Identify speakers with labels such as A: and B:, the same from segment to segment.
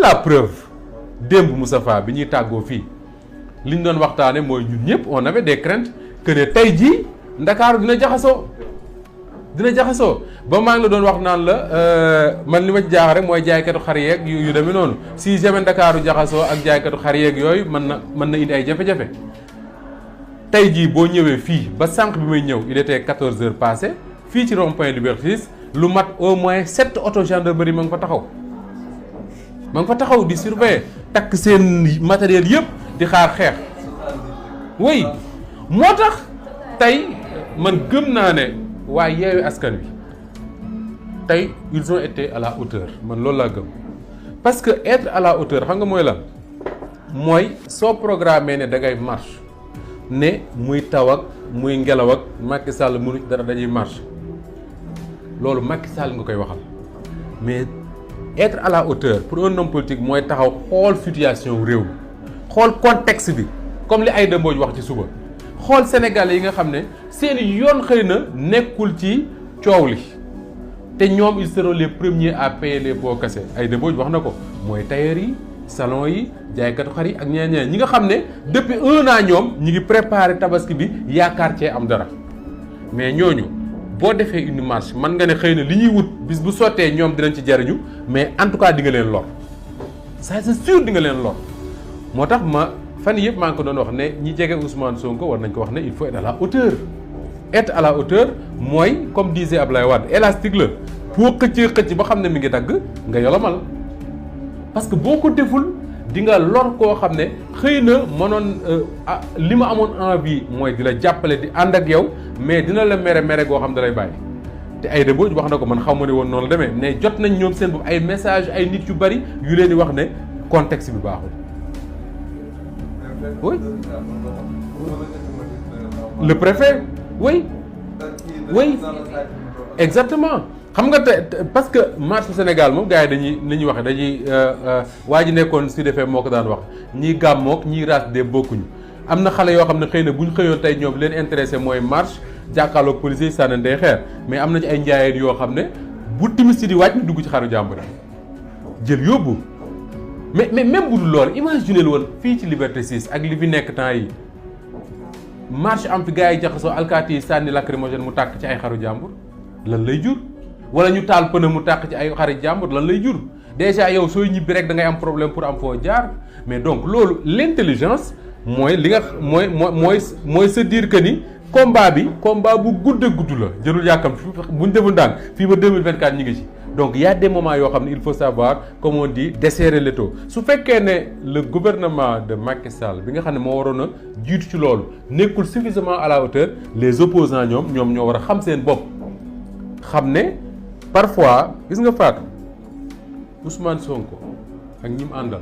A: la preuve démb Moustapha bi ñuy tàggoo fii li ñu doon waxtaane mooy ñun ñëpp on avait des craintes que ne tey jii Ndakaaru dina jaxasoo ba maa ngi la doon wax naan la man li ma ci jaaxal rek mooy jaaykatu xar yeeg yu demee noonu si jamais Ndakaaru jaxasoo ak jaaykatu xar yeeg yooyu mën na indi ay jafe-jafe tey jii boo ñëwee fii ba sànq bi may ñëw il était 14 heures passées fii ci rond-point Liberté 6 lu mat au moins 7 auto gendarmerie ma nga fa taxaw di surveiller takk seen matériel yëpp di xaar xeex oui moo tax tey man gëm naa ne waaye Yewwi Askan Wi tey ils ont été à la hauteur man loolu laa gëm parce que être à la hauteur xam nga mooy lan mooy soo programmé ne da ngay marche ne muy taw ak muy ngelaw ak Macky Sall mënu ci dara dañuy marche loolu Macky Sall nga koy waxal mais être à la hauteur pour un homme politique mooy taxaw xool situation réew mi xool contexte bi comme li Aïda Mbodj wax ci suba xool Sénégalais yi nga xam ne seeni yoon xëy na nekkul ci coow li te ñoom ils seront les premiers à payer les pots cassés Aïda Mbodj wax na ko mooy tailleur yi salon yi jaaykatu xar yi ak ñeneen ñi nga xam ne depuis 1 an ñoom ñi ngi préparer tabaski bi yaakaar cee am dara mais ñooñu boo defee une marche man nga ne xëy na li ñuy wut bis bu sottee ñoom dinañ ci jariñu mais en tout cas di nga leen lor ça c'est sûr di nga leen lor moo tax ma fan yëpp maa ngi ko doon wax ne ñi jege Ousmane Sonko war nañ ko wax ne il faut être à la hauteur être à la hauteur mooy comme disait Ablaye Wade élastique la boo xëcc ba xam ne mi ngi dagg nga yolomal parce que boo ko deful di nga lor koo xam ne xëy na mënoon li ma amoon envie mooy di la jàppale di ànd ak yow mais dina la mere goo xam da lay bàyyi te Aïda Mbodj wax na ko man xaw ma ne woon noonu la demee mais jot nañ ñoom seen bopp ay message ay nit yu bari yu leen di wax ne contexte bi baaxul. oui le préfet oui exactement xam nga te parce que marche Sénégal moom gars yi dañuy wax dañuy waa ji nekkoon si defee moo ko daan wax ñii gàmmook ñii raas de bokkuñu am na xale yoo xam ne xëy na bu ñu xëyoon tey ñoom leen intéressé mooy marche jàkkaarloog policiers yi sànni ndey xeer mais am na ci ay njaayeen yoo xam ne bu timis di wàcc ñu dugg ci xaru jàmbur jël yóbbu mais même bu dul loolu imaginer woon fii ci Liberté 6 ak li fi nekk temps yi marche am fi gars yi jaxasoo alkaati yi sànni lacrymogène mu tàkk ci ay xaru jàmbur lan lay jur wala ñu taal pëne mu tàkk ci ay xaru jàmbur lan lay jur déjà yow sooy ñibbi rek da ngay am problème pour am foo jaar mais donc loolu l'intelligence mooy li nga mooy se dire que ni combat bu gudd la jërul yàkkam bu ñu deful ndànk fii ba 2024 ñu ngi ci donc y a des moments yoo xam ne il faut savoir comme on dit desserrer l'étau su fekkee ne le gouvernement de Macky Sall bi nga xam ne moo waroon a jiitu ci loolu nekkul suffisamment à la hauteur les opposants ñoom ñoo war a xam seen bopp xam ne parfois gis nga Fatou Ousmane Sonko ak ñi mu àndal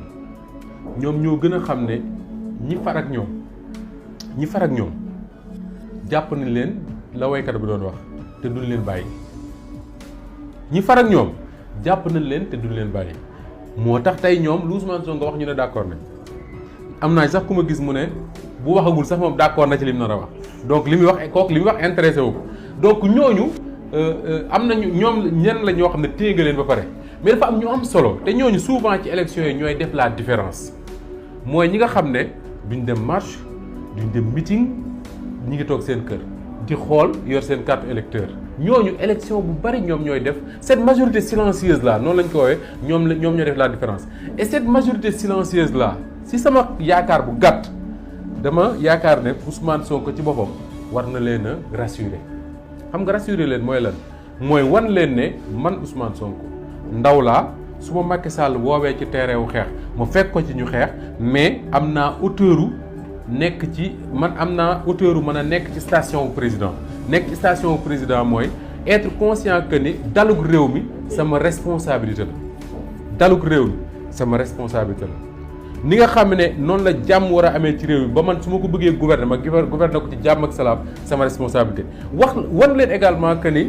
A: ñoom ñoo gën a xam ne ñi far ak ñoom jàpp nañ leen la waykat bi doon wax te duñ leen bàyyi ñi far ak ñoom jàpp nañ leen te duñ leen bàyyi moo tax tey ñoom lu Ousmane Sonko wax ñu ne d'accord nañ am naa sax ku ma gis mu ne bu waxagul sax moom d'accord na ci li mu nar a wax donc li muy wax kooku li muy wax intéressé wu ko donc ñooñu am nañu ñoom ñenn la ñoo xam ne téye nga leen ba pare mais dafa am ñu am solo te ñooñu souvent ci élection yi ñooy def la différence mooy ñi nga xam ne duñ dem marche duñ dem meeting ñi ngi toog seen kër di xool yor seen carte électeur ñooñu élection bu bari ñoom ñooy def cette majorité silencieuse là noonu lañ ko woowee ñoom ñooy def la différence et cette majorité silencieuse là si sama yaakaar bu gàtt dama yaakaar ne Ousmane Sonko ci boppam war na leen a rassurer xam nga rassurer leen mooy lan mooy wan leen ne man Ousmane Sonko ndaw laa su ma Macky Sall woowee ci terrain wu xeex ma fekk ko ci ñu xeex mais am naa hauteur nekk ci man am naa hauteur mën a nekk ci station wu président nekk ci station wu président mooy être conscient que ni dalug réew mi sama responsabilité la dalug réew mi sama responsabilité la ni nga xam ne noonu la jàmm war a amee ci réew mi ba man su ma ko bëggee gouverner ma gouverner ko ci jàmm ak salaam sama responsabilité wan leen également que ni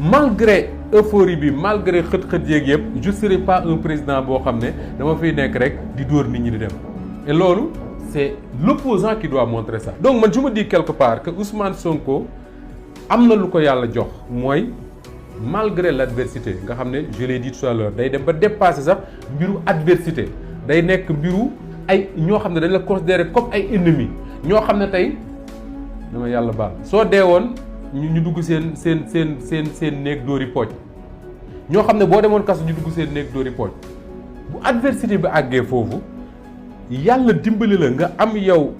A: malgré euphorie bi malgré xët-xët yeeg yëpp je serai pas un président boo xam ne dama fiy nekk rek di dóor nit ñi di dem et loolu c'est l'opposant qui doit montrer ça donc man je me dis quelque part que Ousmane Sonko am na lu ko yàlla jox mooy malgré l'adversité nga xam ne je l'ai dit tout à l'heure day dem ba dépasser sax mbiru adversité day nekk mbiru ay ñoo xam ne dañ la considérer comme ay ennemis ñoo xam ne tey dama yàlla baal soo dee woon ñu dugg seen néeg dóori pooj ñoo xam ne boo demoon kaso ñu dugg seen néeg dóori pooj bu adversité bi àggee foofu yàlla dimbali la nga am yow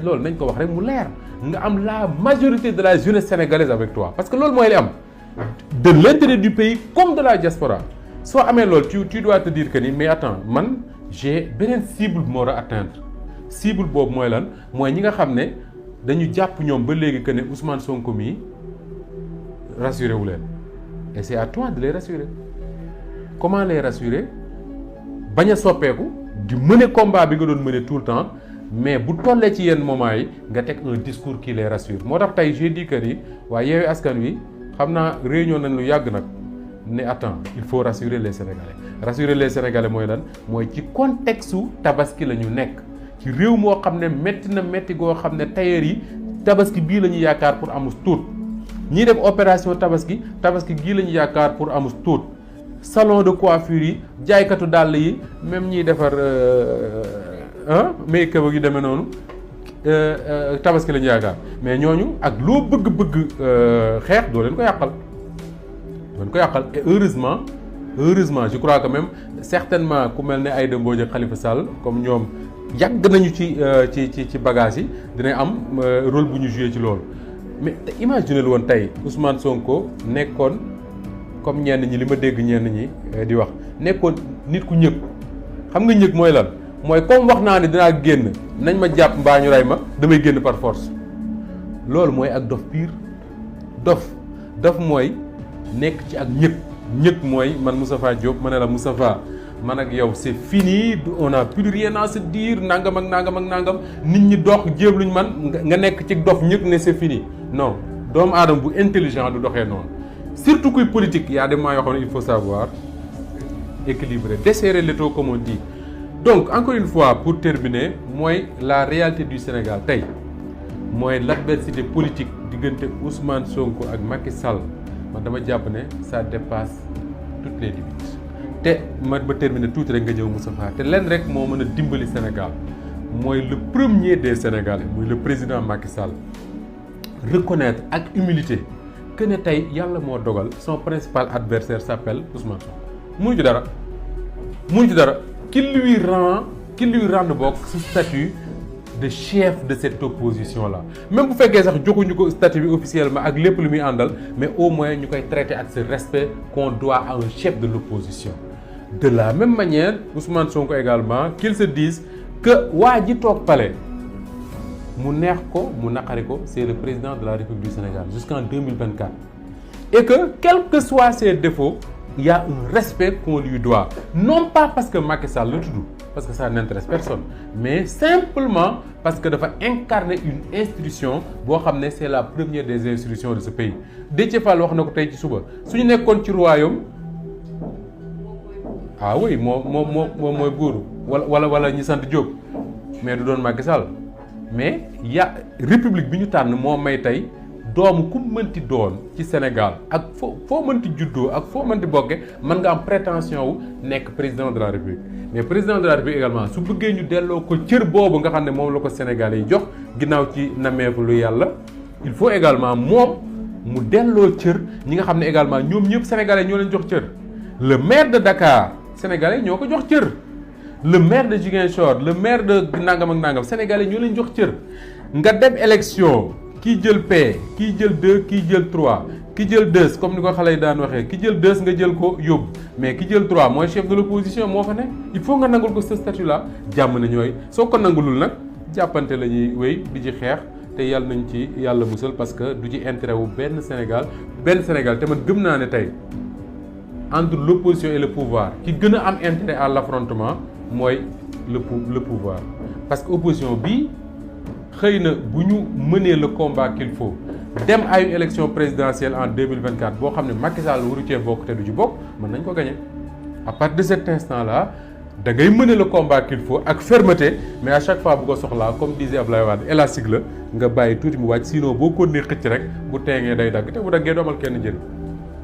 A: loolu nañ ko wax rek mu leer nga am la majorité de la jeunesse sénégalaise avec toi parce que loolu mooy li am de l'intérieur du pays comme de la diaspora soo amee loolu tu dois te dire que ni mais attends man j'ai beneen cible moo war a atteindre cible boobu mooy lan mooy ñi nga xam ne dañu jàpp ñoom ba léegi que ne Ousmane Sonko mii rassuré wu leen et c'est à toi de les rassurer comment les rassurer bañ a soppeeku di mener combat bi nga doon mener tout le temps mais bu tollee ci yenn moment yi nga teg un discours qui les rassure moo tax tey j'ai dit que ni waaye Yewwi Askan Wi xam naa réunion nañ lu yàgg nag ne attends il faut rassurer les Sénégalais mooy lan mooy ci contexte su tabaski la ñu nekk ci réew moo xam ne métti na métti goo xam ne tailleur yi tabaski bii la ñu yaakaar pour amus tuut ñii def opération tabaski gii la ñu yaakaar pour amus tuut salon de coiffure yi jaaykatu dàll yi même ñiy defar make-up yu demee noonu tabaski la ñu yaakaar mais ñooñu ak loo bëgg xeex doo leen ko yàqal et heureusement je crois que même certainement ku mel ne Aïda Mbodj ak Khalifa Sall comme ñoom yàgg nañu ci bagage yi dinañ am rôle bu ñu joué ci loolu mais te imaginer woon tey Ousmane Sonko nekkoon comme ñenn ñi li ma dégg ñenn ñi di wax nekkoon nit ku ñëg xam nga ñëg mooy lan mooy comme wax naa ne dinaa génn nañ ma jàpp mbaa ñu rey ma damay génn par force loolu mooy ak dof pire dof mooy nekk ci ak ñëg mooy man Moustapha Diop ma ne la Moustapha man ak yow c'est fini on a plus rien à se dire nangam ak nangam nit ñi dox jéem luñ man nga nekk ci dof ñëg ne c'est fini non doomu aadama bu intelligent du doxee noonu surtout kuy politique y a des moments yoo xam ne il faut savoir équilibrer desserrer l'étau comme on dit donc encore une fois pour terminer mooy la réalité du Sénégal tey mooy l'adversité politique diggante Ousmane Sonko ak Macky Sall man dama jàpp ne ça dépasse toutes les limites te ma terminer tuuti rek nga ñëw Moustapha te lenn rek moo mën a dimbali Sénégal mooy le premier des Sénégalais muy le président Macky Sall reconnaître ak humilité que ne tey yàlla moo dogal son principal adversaire s'appelle Ousmane Sonko mënu ci dara qui lui rend bokk ce statut de chef de cette opposition là même bu fekkee sax joxuñu ko statut bi officiellement ak lépp lu muy àndal mais au moins ñu koy traiter ak ce respect qu'on doit à un chef de l'opposition de la même manière Ousmane Sonko également qu'il se dise que waa ji toog palais mu neex ko mu naqari ko c'est le président de la République du Sénégal jusqu'en 2024 et que quels que soient ses défauts il y a un respect qu'on lui doit non pas parce que Macky Sall la tudd parce que ça n'intéresse personne mais simplement parce que dafa incarner une institution boo xam ne c'est la première des institutions de ce pays Déthié Fall wax na ko tey ci suba suñu nekkoon ci royaume ah oui moom mooy buuru wala ñi sant Diop mais du doon Macky Sall mais république bi ñu tànn moo may tey doomu ku mënti doon ci Sénégal ak foo mënti juddoo ak foo mënti bokke mën nga am prétention wu nekk président de la République mais président de la République également su bëggee ñu delloo ko cër boobu nga xam ne moom la ko Sénégalais yi jox ginnaaw ci nameeku lu yàlla il faut également moom mu delloo cër ñi nga xam ne également ñoom ñëpp Sénégalais ñoo leen jox cër le maire de Dakar Sénégalais ñoo ko jox cër le maire de Ziguinchor le maire de nangam ak nangam Sénégalais ñoo leen jox cër nga dem élection kii jël P kii jël 2 kii jël 3 ki jël 2 comme ni ko xale yi daan waxee ki jël 2 nga jël ko yóbbu mais ki jël 3 mooy chef de l'opposition moo fa ne il faut nga nangul ko ce statut là jàmm na ñooy soo ko nangulul nag jàppante la ñuy wéy di ci xeex te yàlla nañ ci yàlla musal parce que du ci intérêt wu benn Sénégal te man gëm naa ne tey entre l'opposition et le pouvoir ki gën a am intérêt à l'affrontement mooy le pouvoir parce que opposition bii xëy na bu ñu mënee le combat qu'il faut dem à une élection présidentielle en 2024 boo xam ne Macky Sall waru cee bokk te du ci bokk mën nañ ko gagner à partir de cet instant là da ngay mener le combat qu'il faut ak fermeté mais à chaque fois bu ko soxlaa comme disait Abdoulaye Wade élastique la nga bàyyi tuuti mu wàcc sinon boo ko nee xëcc rek bu teengee day dagg te bu daggee doomal kenn jël